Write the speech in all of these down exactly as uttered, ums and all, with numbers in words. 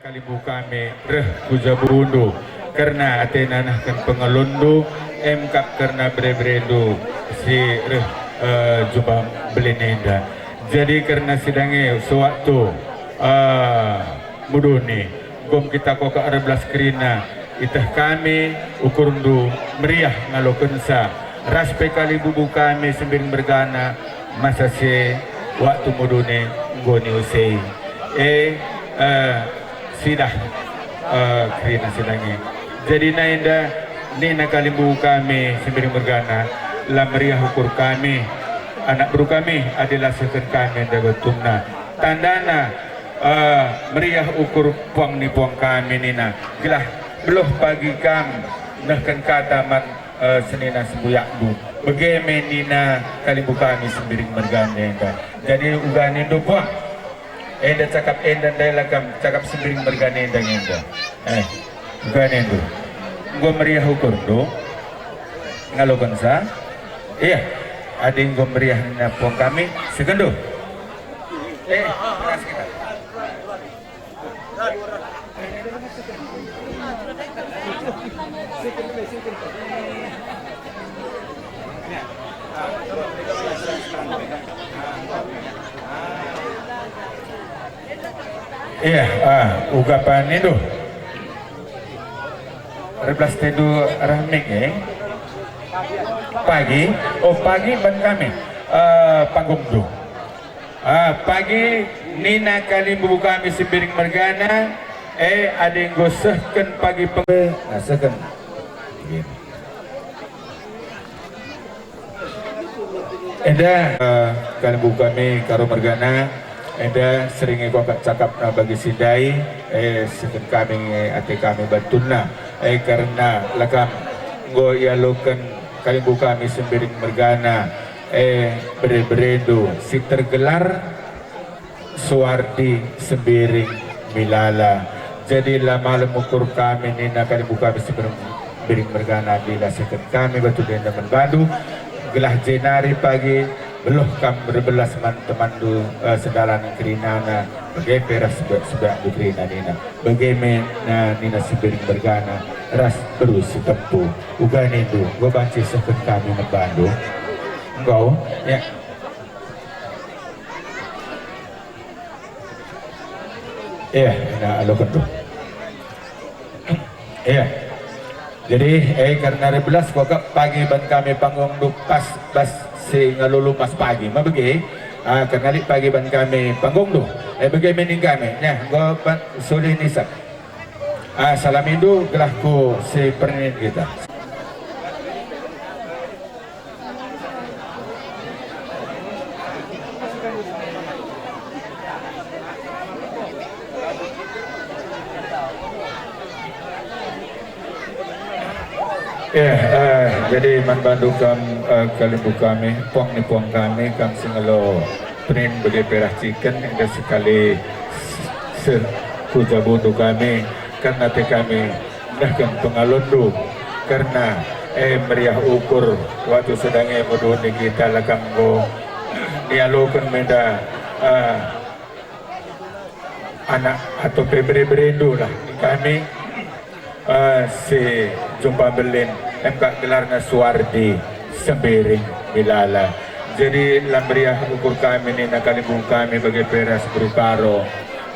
Kalimbubu kami reh ku jabundu, kerna atena nehken pengelundu, emkap kerna bere-berendu si reh, eh, jumpa mbelin enda. Jadi kerna si dage sewaktu, eh, muduni, gom kita kuakap erbelas kerina, iteh kami ukurndu meriah ngalokenca, ras pe kalimbubu kami Sembiring mergana, masa si e waktu muduni enggo niusei. E, eh, sidah, eh, kerina si dage. Jadina enda nina kalimbubu kami Sembiring mergana, la meriah ukur kami, anak beru kami, adi la sehken kami enda bantunna. Tandana, eh, meriah ukur puang ni puang kami nina, gelah beluh pagi kam nehken kata man, eh, senina sembuyakndu. Bage me nina kalimbubu kami Sembiring mergana enda. Jadi uga nindu puang. Enda cakap enda ndai la kam, cakap Sembiring mergana enda nge enda. Eh, uga nindu. Enggo meriah ukurndu ngalokenca? Iya, adi enggo meriah nina puang kami, sehkenndu. Eh, keras kita. Iya, ah, uga pa nindu. Erbelas tendu reh mik, eh? Pagi, oh, pagi ban kami, eh, panggungndu. Ah, pagi nina kalimbubu kami Sembiring mergana, eh, adi enggo sehken pagi peng-, ah, sehken. Enda, eh, kalimbubu kami Karo mergana, enda sering e kuakap cakapna bagi si ndai, eh, sehken kami nge ate kami bantunna, eh, kerna la kam enggo ialoken kalimbubu kami Sembiring mergana, eh, bere-berendu si tergelar Suwardi Sembiring Milala. Jadi la malem ukur kami nina kalimbubu kami Sembiring, Sembiring mergana adi la sehken kami bantu enda man bandu, gelah jenari pagi beluh kam erbelas man temanndu, eh, sendalan kerinana, bage pe ras sembuyakndu kerina nina. Bage me, eh, nina Sembiring mergana ras beru si tempu. Uga nindu, enggo banci sehken kami man bandu. Enggo, ya. Iya, ina alokendu. Iya. Jadi, eh, kerna erbelas kuakap pagi ban kami panggungndu pas bas si ngalo lumas pagi. Ma bage, ah, kerna lit pagi ban kami panggungndu. Eh, bage me nina kami. Nah, enggo ban suli nisap. Ah, salamindu gelah ku si perninin kita. Eh, eh, jadi man bandu kam, eh, kalimbubu kami, puang ni puang kami, kam si ngelo penin bage pe rah ciken, enda sekali seh ku jabundu kami, kan ate kami nehken pengalonndu, kerna, eh, meriah ukur waktu sedang e muduni kita la kam enggo nialoken menda, eh, anak atau pe bere-berendu lah kami, eh, si jumpa mbelin, emkap gelarna Suwardi Sembiring Milala. Jadi la meriah ukur kami nina kalimbubu kami bage pe ras beru Karo.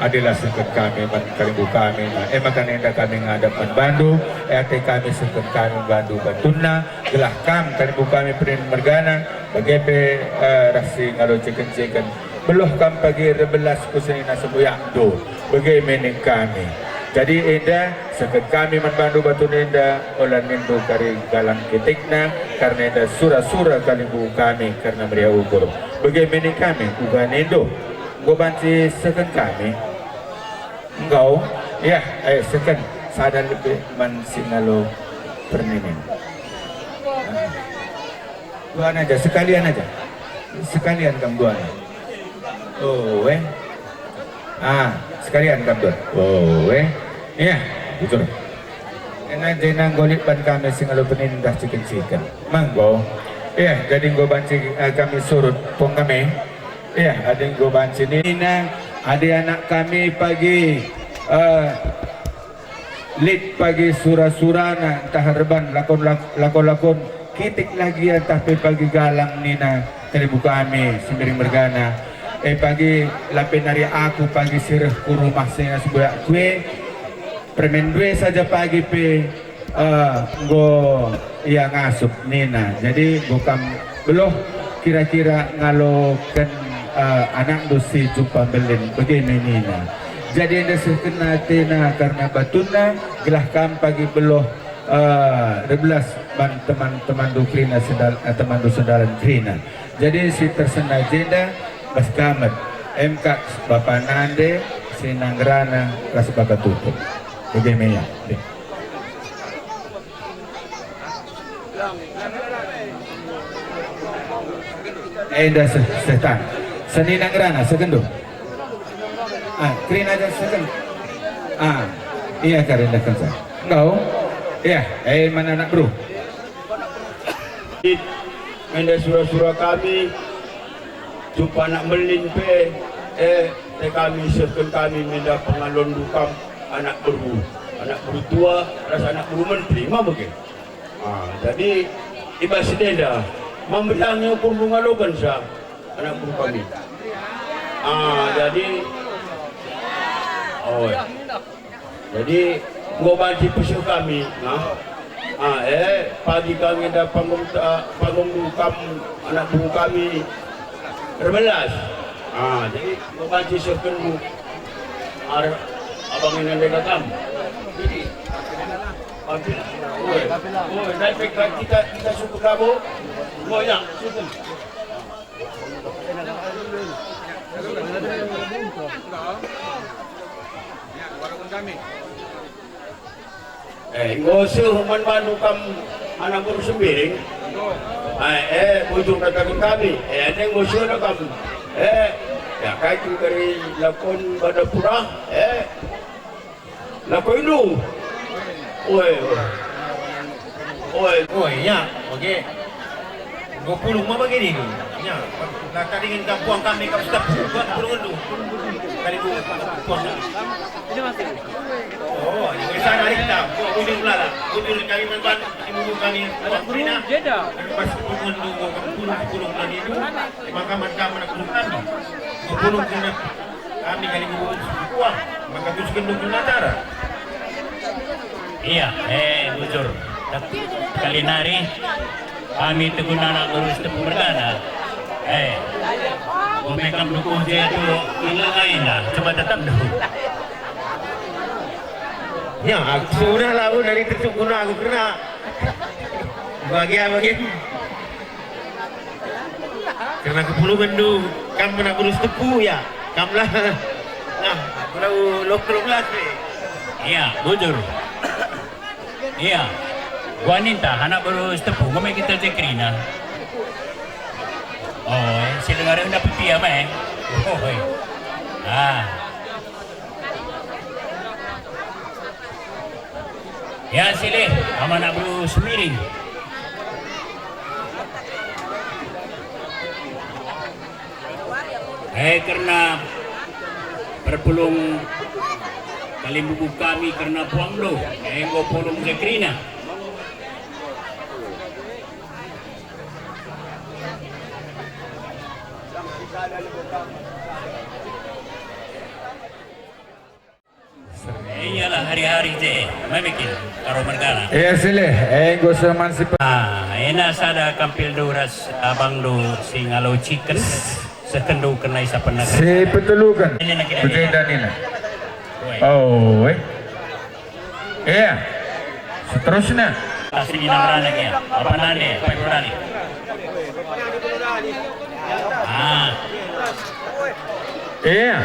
Adi la sehken kami man kalimbubu kami, nah, e maka enda kami ngadap man bandu, e ate kami sehken kami man bandu bantunna, gelah kam kalimbubu kami penin mergana, bage pe, eh, ras si ngalo ciken-ciken. Beluh kam pagi erbelas ku senina sembuyakndu, bage me nina kami. Jadi enda sehken kami man bandu bantun enda, ola nindu kari galang kitikna, kerna enda sura-sura kalimbubu kami kerna meriah ukur. Bage me nina kami, uga nindu, enggo banci sehken kami. Enggo, ya, eh, sehken sada lebe man si ngalo perninin. Duana aja, sekalian aja. Sekalian kam duana. Oh, eh. Ah, sekalian kam duana. Oh, eh. Iya, bujur. Ena jena enggo lit ban kami si ngalo penin dah ciken-ciken. Ma enggo. Iya, jadi enggo banci, eh, kami surut puang kami. Iya, adi enggo banci nina, adi anak kami pagi, Eh, lit pagi sura-surana ntah erban lakon-lak-, lakon-lakon kitik lagia ntah pe pagi galang nina kalimbubu kami Sembiring mergana. Eh, pagi lape nari aku pagi si reh ku rumah senina sebuyak kue, permen due saja pagi pe, eh, enggo ia ngasup nina. Jadi enggo kam beluh kira-kira ngaloken, eh, anakndu si Jumpa Mbelin, bage me nina. Jadi enda sehken atena kerna batunna, gelah kam pagi beluh, eh, erbelas man teman-temanndu kerina sendal-, eh, temanndu sendalan kerina. Jadi si tersena jenda bas kamet, emkak bapa nande, si nanggerana ras bapa tutuk. Bage me ia. Enda se-, setan. Senina ngerana, segendu. Ah, kerina aja seken. Ah, ia kari ndekenca. Enggo? Ia, eh, mana anak beru? Enda sura-sura kami, Jumpa anak Mbelin pe, eh, te kami sehken kami menda pengalonndu kam anak beru, anak beru tua, ras anak beru menteri, ma bage. Ah, jadi, i bas si enda, ma mbelangi ukurndu ngalokenca anak beru kami. Ah, jadi, oh, jadi, enggo banci peseh kami, nah. Ah, eh, pagi kami enda panggung ta-, panggung kam anak beru kami erbelas. Ah, jadi, enggo banci sehkenndu. Ar-, abang ini ndeka kam. Jadi, pagi, oi, oi, ndai pe kita, kita sukut labo. Oh, ya, sukut. Eh, enggo seh man bandu kam anak beru Sembiring. Eh, eh, bujur kataken kami. Eh, enda enggo seh kam. Eh, ya kai kin kari lakon bada pura. Eh, lakoindu. Oi, oi. Oi. Oi, ya, oke. Enggo pulung ma bage nindu. Ya, la tadingen kam puang kami kam step. Buat pulungenndu. Kali ku puang. Oh, ini sana kita. Buat bujur melala. Bujur kami memban, ibu kami puang pina. Pas pulungenndu, enggo kam pulung, pulung kami itu. Maka man kam anak pulung kami. Enggo pulung kena. Kami kali ngurus kuah, maka terus gendut acara. Iya, eh, bujur. Tapi kali nari, kami teguna anak ngurus tepu mergana. Eh, kami kam dukung je tu, ila kaina, coba tetap dulu. Ya, aku sudah lah, dari terus guna aku kena. Bagian-bagian. Kerna kepulungenndu, kam anak beru Sitepu, ya? Kam lah. Nah, aku lau lok-, lok las pe. Iya, bujur. Iya. Gua ninta anak beru Sitepu, nggo me kita je kerina. Oh, si dengar enda pepia me. Oh, ah. Ya, silih, anak beru Sembiring. Eh, kerna perpulung kalimbubu kami kerna puangndu, eh, enggo pulung je kerina. Iyalah hari-hari je, memikin karo mergana. Iya, silih, eh, enggo seman si pe- Ah, ena sada kampilndu ras abangndu si ngalociken, sehkenndu kena isapen nagara. Si peteluken. Ini nak kita. Betul dan ini. Woi. Oh, eh. Iya. Seterusnya. Asli nang rana ya. Apa nane? Apa nane? Ah. Iya.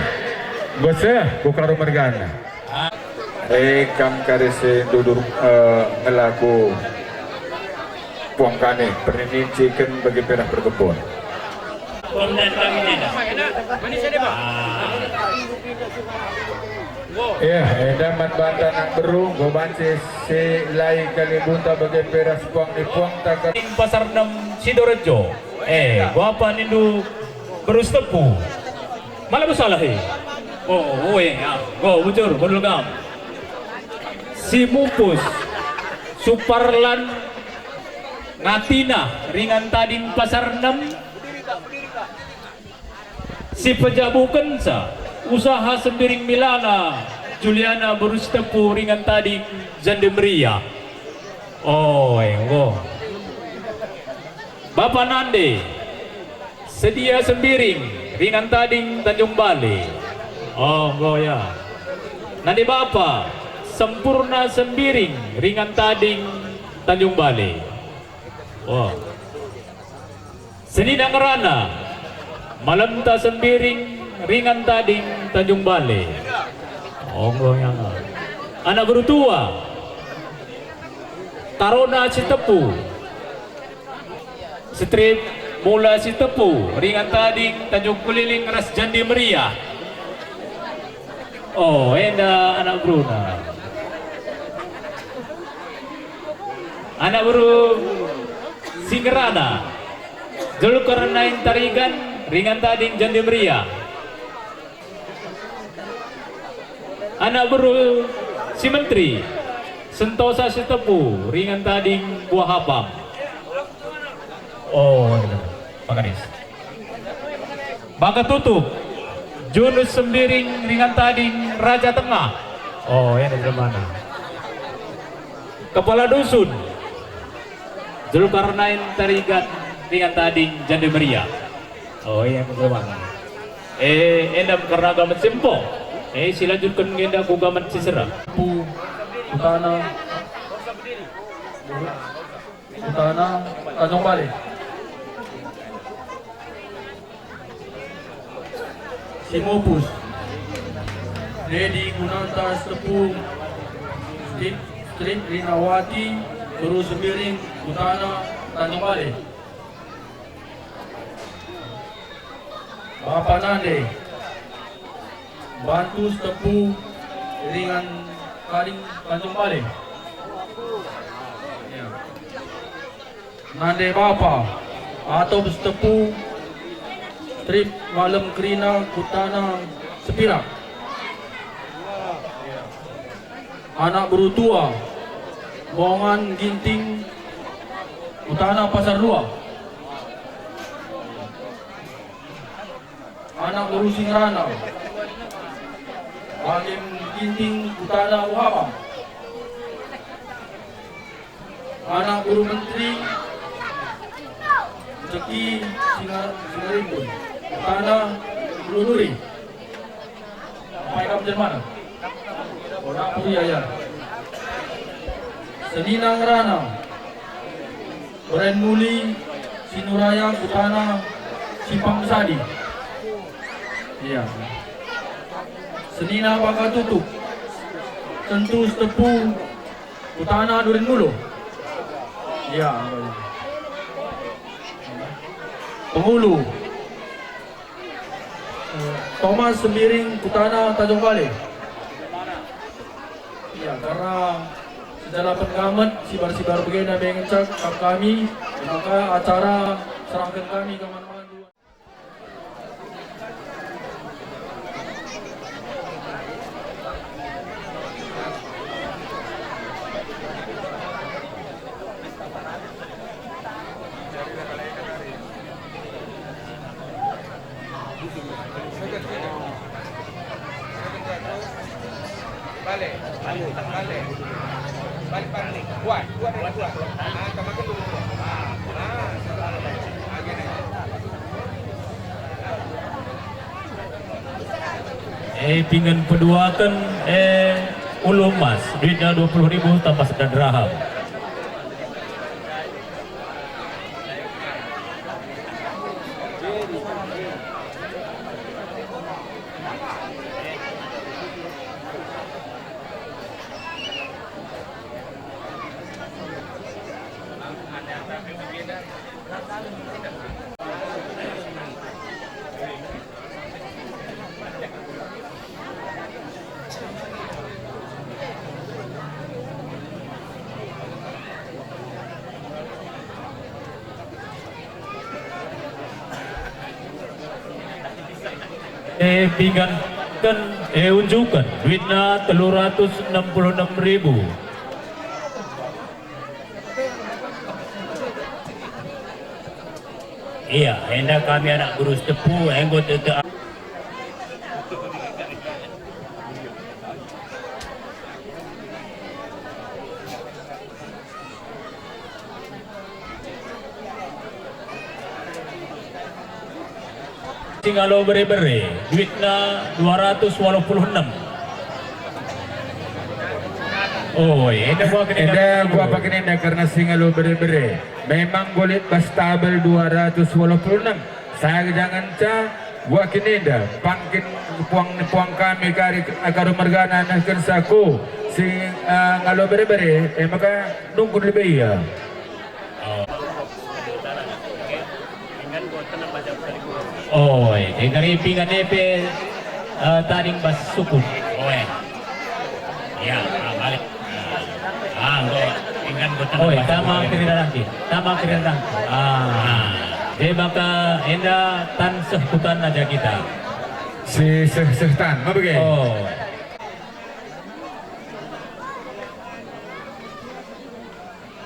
Bos, eh, ku karo mergana. Ah. Eh, kam kari si ndudur, eh, ngelaku puang kami, perninciken bagi perah perkebun. Komandan kami nenda. Ah. Iya, enda man banta anak beru, enggo banci si lai kalimbunta bage pe ras puang ni puangta ka- Pasar Enem Sidorejo. Eh, enggo apa nindu beru Sitepu? Malah salah, eh. Oh, ue, ah, go, bujur, kundul kam. Si Mupus, Suparlan, Ngatina, ringan tading Pasar Enem. Si pejabukenca, usaha Sembiring Milana, Juliana beru Sitepu, ringan tading Jande Meria. Oh, enggo. Bapa nande, Sedia Sembiring, ringan tading Tanjung Bale. Oh, enggo ya. Nande bapa, Sempurna Sembiring, ringan tading Tanjung Bale. Oh. Senina ngerana, Malemta Sembiring, ringan tading Tanjung Bale. Oh, enggo ya. Anak beru tua, Tarona Sitepu. Strip Mula Sitepu, ringan tading Tanjung Kuliling ras Jande Meriah. Oh, enda anak beruna. Anak beru si ngerana, Zulkarnain Tarigan, ringan tading Jande Meriah. Anak beru si menteri, Sentosa Sitepu, ringan tading Buah Apam. Oh, Pak Kadis. Baka tutup, Junus Sembiring, ringan tading Raja Tengah. Oh, ya, dari mana? Kepala dusun, Zulkarnain Tarigan, ringan tading Jande Meriah. Oh, iya, betul banget. Eh, enda kerna gamen si empo. Eh, silanjutken enda ku gamen si sera. Pu, Kutana, Kutana, Tanjung Bale. Si Mupus, Dedi Gunanta Sitepu, Strip, Strip Rinawati, beru Sembiring, Kutana, Tanjung Bale. Bapa nande, Bantu Sitepu, ringan tading Tanjung Bale. Ya. Nande bapa, Atop Sitepu, Strip Malem Kerina, Kutana, Sepirak. Anak beru tua, Mongan Ginting, Kutana, Pasar Dua. Anak beru si ngerana, Bagem Ginting, Kutana, Buah Apam. Anak beru menteri, Jeki Singa-, Singarimbun, Kutana, Bulu Nuri. Apai kam jelmana? Orang Puri Ayar. Senina ngerana, Beren Muli, Sinuraya, Kutana, Simpang Sadi. Iya. Senina Baka Tutup, Tentu Sitepu, Kutana, Duren Mulu. Iya. Pengulu, eh, Thomas Sembiring, Kutana, Tanjung Bale. Ya, karena sejalapen gamet, sibar-sibar bagenda me ngenca kap kami, maka acara serahken kami ka man-man dua. Balik, balik, balik. Balik, balik. Kuat, kuat, kuat. Ah, tambahkan dulu. Ah, ah. Ah, gini. Eh, pinggan peduaken, eh, ulu emas, duitna dua puluh ribu tambah senda dirham. Eh, pinggan, Eh, unjuken, duitna telu ratus enam puluh enam ribu. Iya, enda kami anak beru Sitepu, enggo tete. Si ngalo bere-bere, duitna dua ratus waluh puluh enem. Oh, enda kuakap enda. Enda kuakap enda karena si ngalo bere-bere. Memang enggo lit bas tabel dua ratus waluh puluh enem. Saya jangan ca, kuakap enda, pangkin puang-puang kami kari Akar mergana nehken saku si, eh, ngalo bere-bere, eh, maka nungkun lebe ia. Oh. Oi, dengar pinggan e pe, eh, tading bas sukun. Oi. Ya, ah, balik. Ah, enggo, pinggan enggo tading. Oi, bas tama sukun. Kerina nangki, tama kerina nangki. Ah. Ah. Jadi maka enda tan seh kutan aja kita. Si seh-seh tan, ma bage? Oh.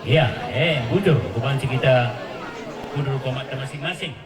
Ya, eh, bujur, kubanci kita mundur komat masing-masing.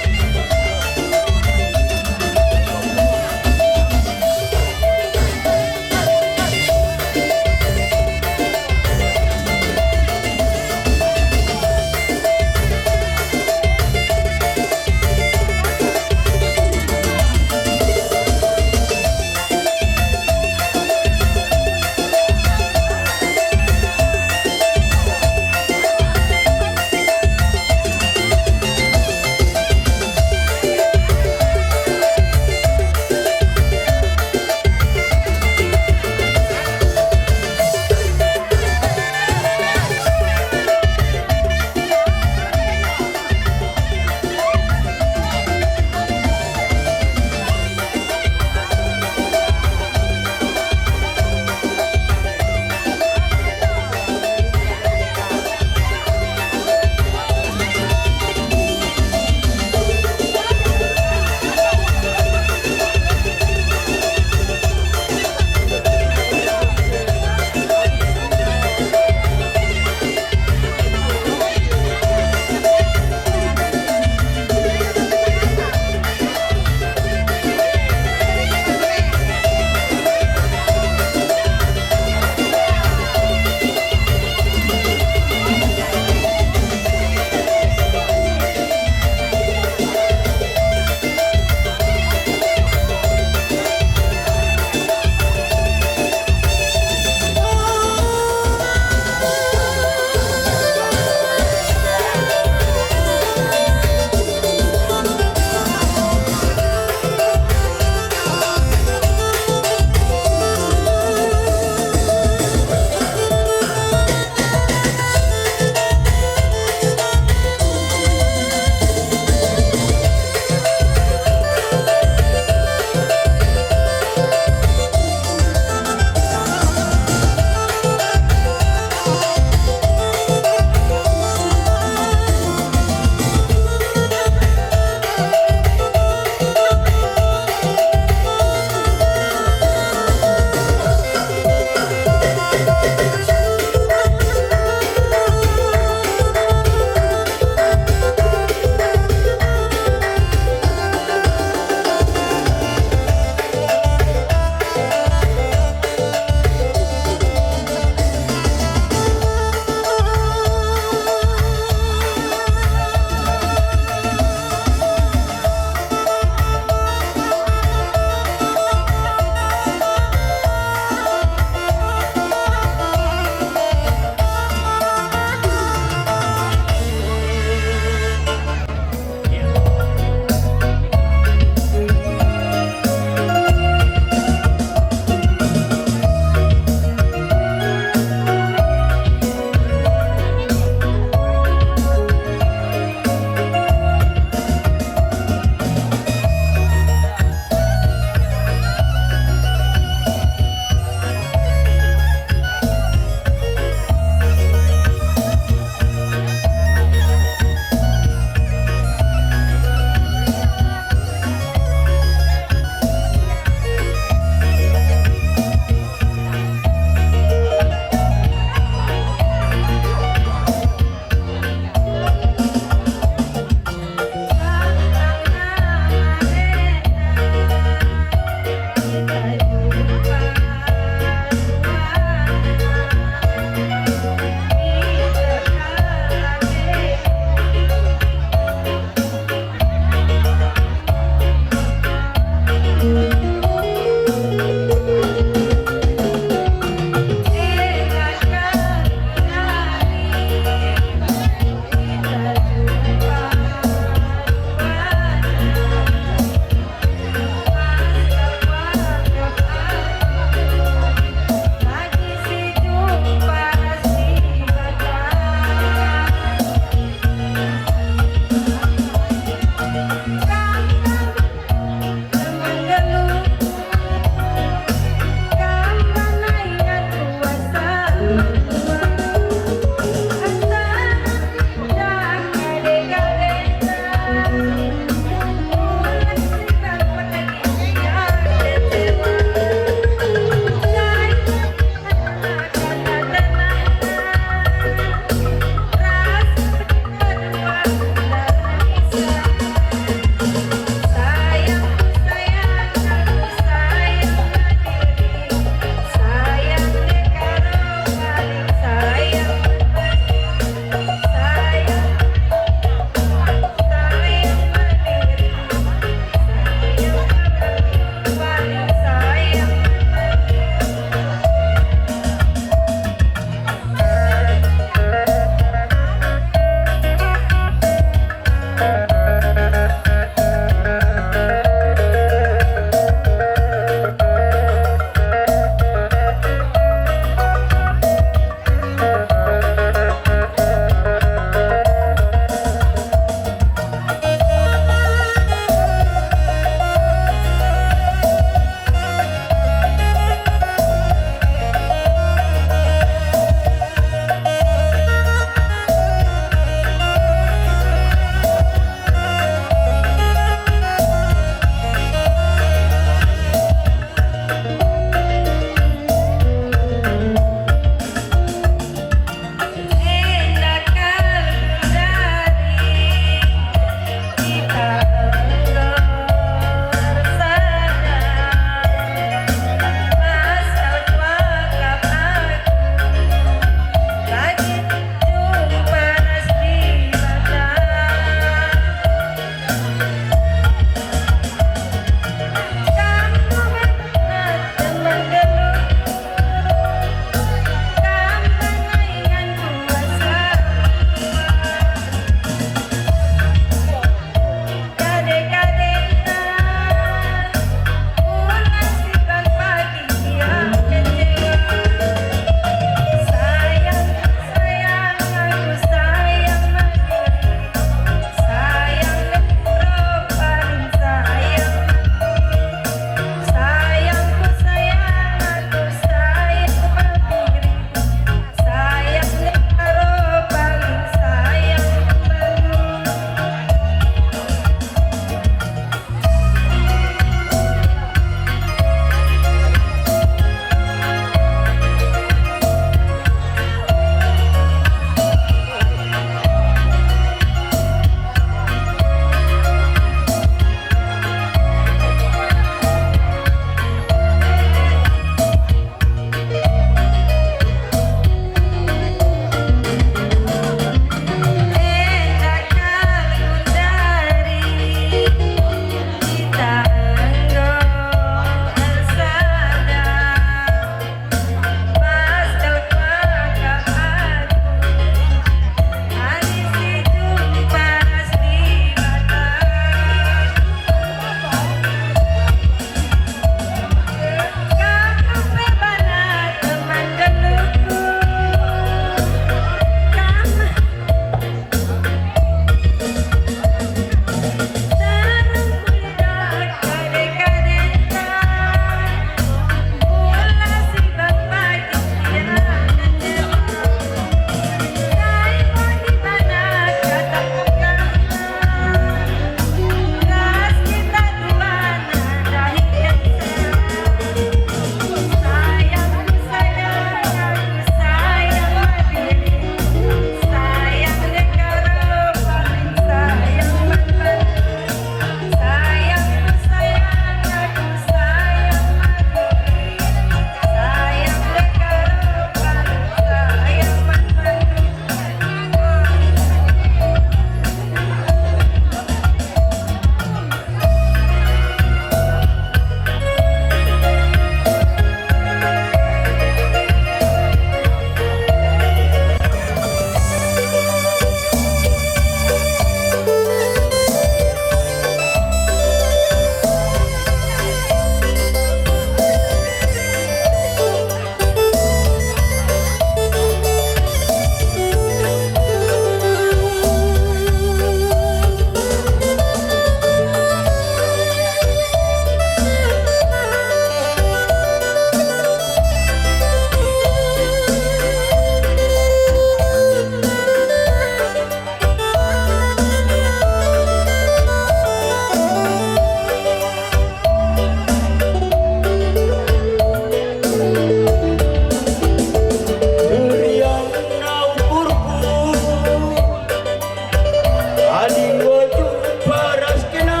Enggo jumpa ras kena,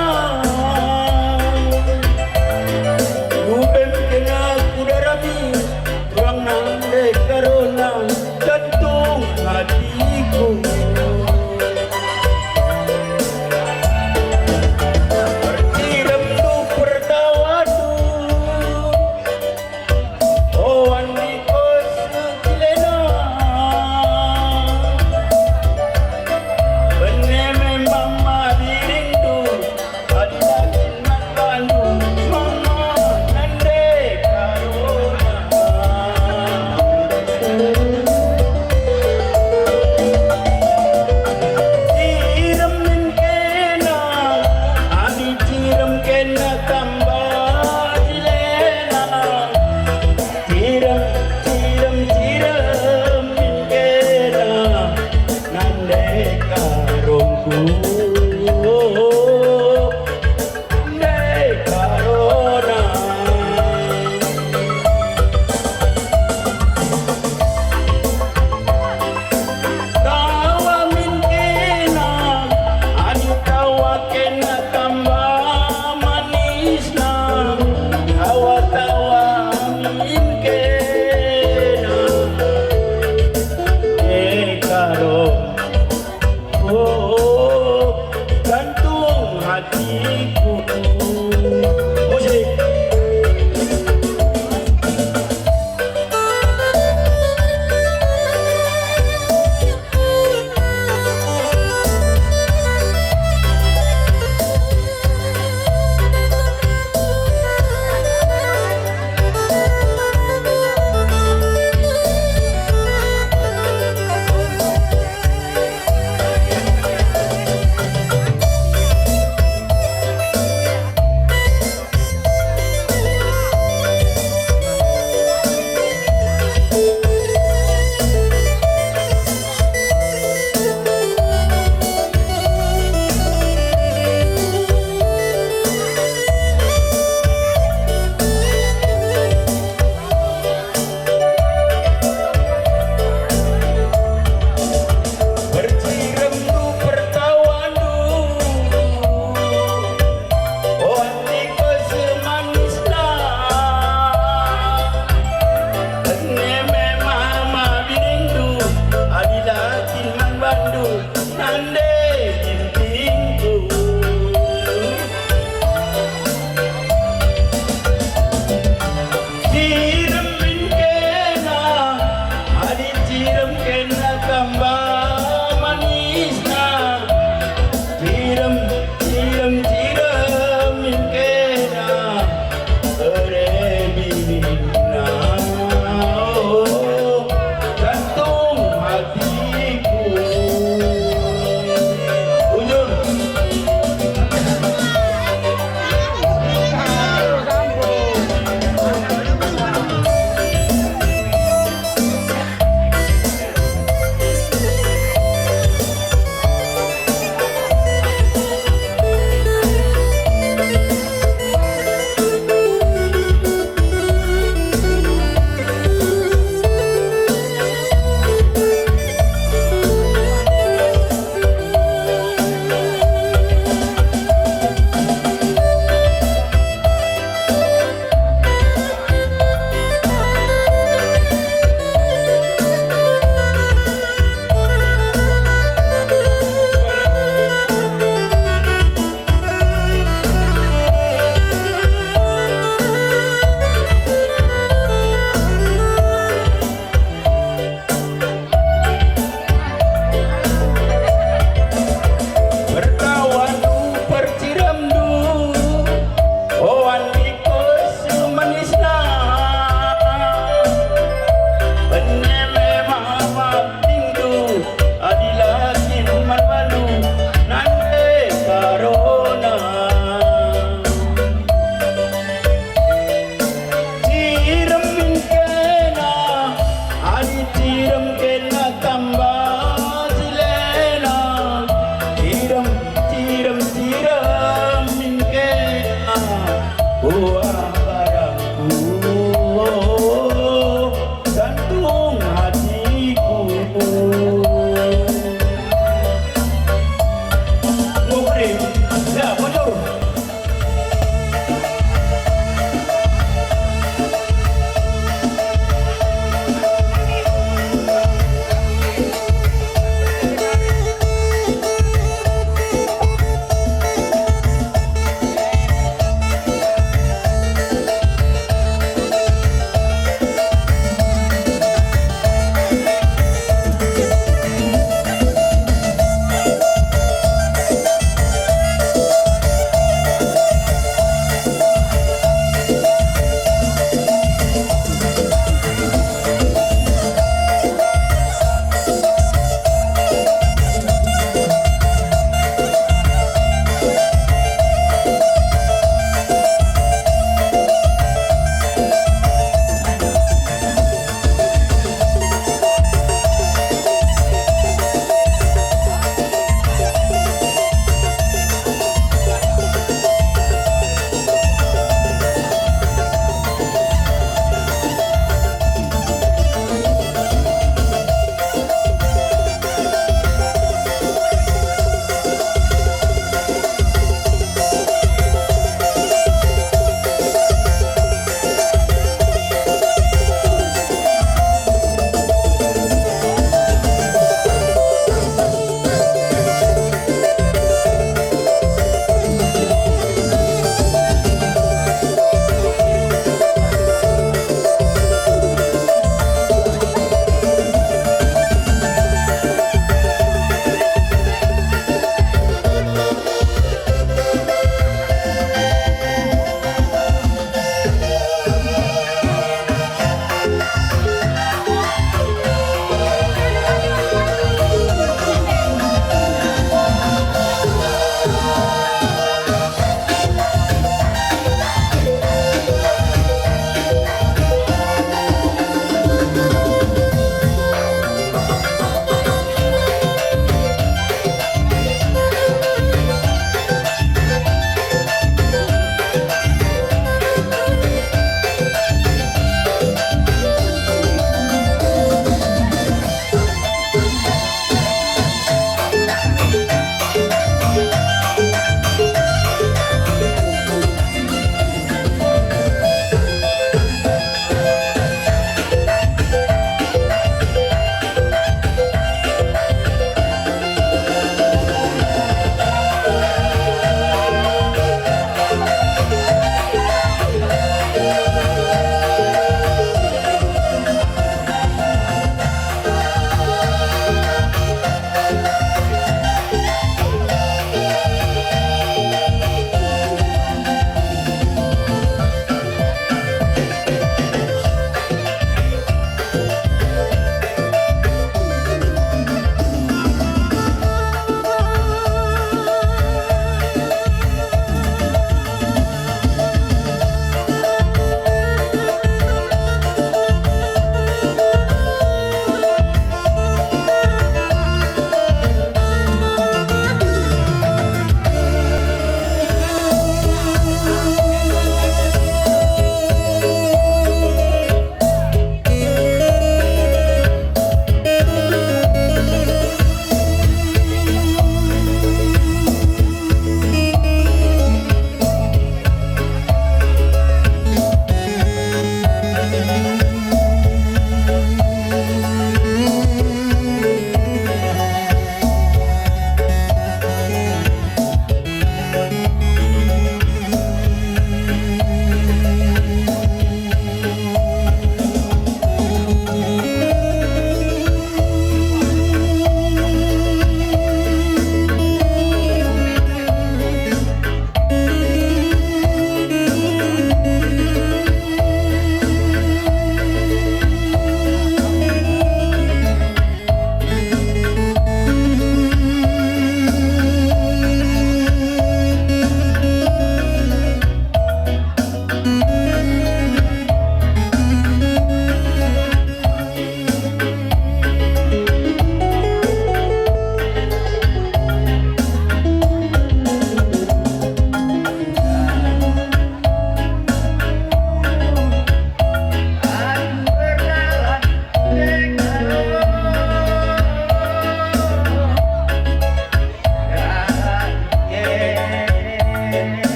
ku bem kena ku darami, turang nande karona jantung hatiku. Pertiremndu pertawandu, oh, Andiko setilena. Bene me mama diringndu, adi la kin man bandu, mama nande karona. Cirem min kena, adi cirem kena tamba cilena. Cirem, cirem, cirem min kena nande karongku. Nande karona. Tawa min kena, adi tawa kena tamba manisna. Tawa-tawa min kena, e karo, oh, jantung hatiku. Musik. Ya,